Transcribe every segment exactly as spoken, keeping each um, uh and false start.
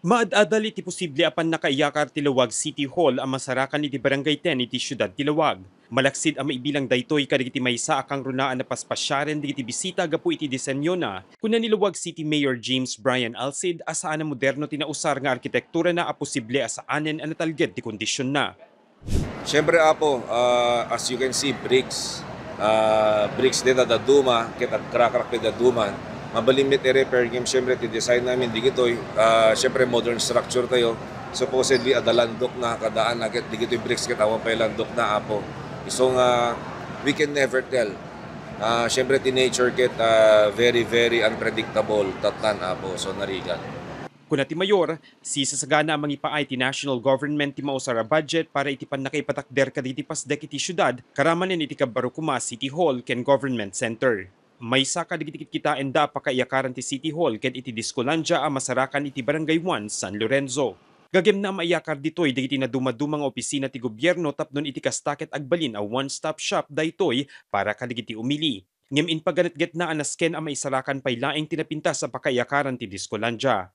Maad-adal iti posible a pannakaiyakar ti Laoag City Hall a masarakan iti Barangay ten iti siudad ti Laoag. Malaksid a maibilang daytoy kadagiti maysa a kangrunaan a paspasiaren dagiti bisita gapu iti disenyona. Kuna ni Laoag City Mayor James Brian Alcid a saan a moderno ti nausar nga arkitekturana a posible a saanen a natalged ti kondisionna. Siyempre, Apo, ah, as you can see, bricks. Ah, bricks dita dadduma, ket agkrakrak ti dadduma. Mabalin met i-repair ngem siyempre ti design namin digitoy, ah, siyempre modern structure tayo. Supposedly, adda landok na, kaadaan na, ket digitoy bricks ket awan pay landok na, Apo. Isu nga, we can never tell. Ah, siyempre ti nature ket, ah, very, very unpredictable, tattan, Apo. So, narigat. Kuna ti Mayor, sisasagana a mangipaay ti national government ti mausar a budget para iti pannakaipatakder kadagiti pasdek iti siudad, karamanen iti kabbaro koma a City Hall ken Government Center. Maysa kadagiti kitkitaenda a pakaiyakaran ti City Hall ken iti Discolandia a masarakan iti Barangay one, San Lorenzo. Gagem na a maiyakar ditoy dagiti nadumaduma nga opisina ti gobierno tapno iti kasta ket agbalin a one-stop shop daytoy para kadagiti umili. Ngem impaganetgetna a nasken a maisarakan pay laeng ti napintas a pakaiyakaran ti Discolandia.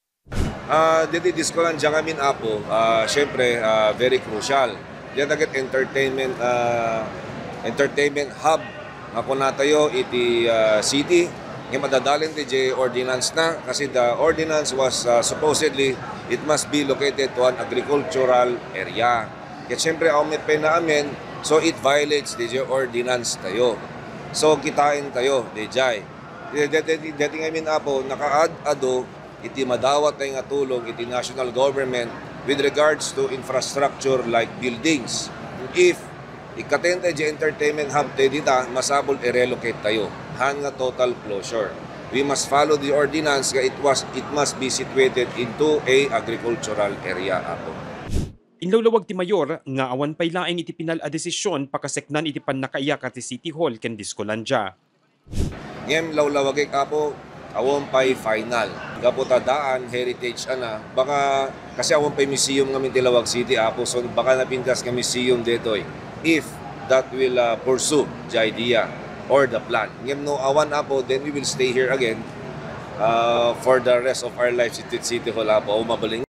Ah, diti Discolandia ngamin, Apo, ah, siyempre, ah, very crucial. Dita ket entertainment, ah, entertainment hub nga kunatayo iti, ah, city. Ngem adadalen ti diay ordinance na, kasi the ordinance was, ah, supposedly it must be located to an agricultural area. Ket siyempre, awan met pay naamen, so it violates ti diay ordinance tayo. So, kitaentayo diay. Deti, deti, deti ngamin, Apo, nakaad-adu iti madawat tayo nga tulong iti national government with regards to infrastructure like buildings. If ikkaten tayo diay entertainment hub tayo dita, masapul i-relocate tayo. Haan nga total closure. We must follow the ordinance nga it was, it must be situated into a agricultural area, Apo. Inlawlawag ti Mayor nga awan pay laeng iti pinal a desisyon pakaseknan iti pannakaiyakar ti City Hall ken Discolandia. Ngem lawlawagek, Apo, awan pay final. Gapu ta daan heritage ana, baka kasi awan pay museum ngamin ti Laoag City, Apo, so baka napintas nga museum detoy. If that will, ah, pursue the idea or the plan. Ngem no awan, Apo, then we will stay here again, ah, for the rest of our lives iti City Hall, Apo. O, mabalin.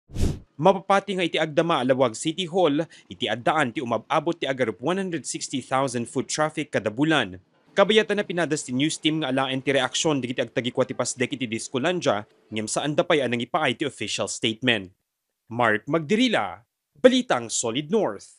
Mapapati nga iti agdama a Laoag City Hall, iti addaan ti umab-abot ti agarup one hundred sixty thousand foot traffic kada bulan. Kabayatan a pinadas ti news team nga alaen ti reaksion dagiti agtagikua ti pasdek iti Discolandia, ngem saanda pay a nangipaay ti official statement. Mark Magdirila, Balitang Solid North.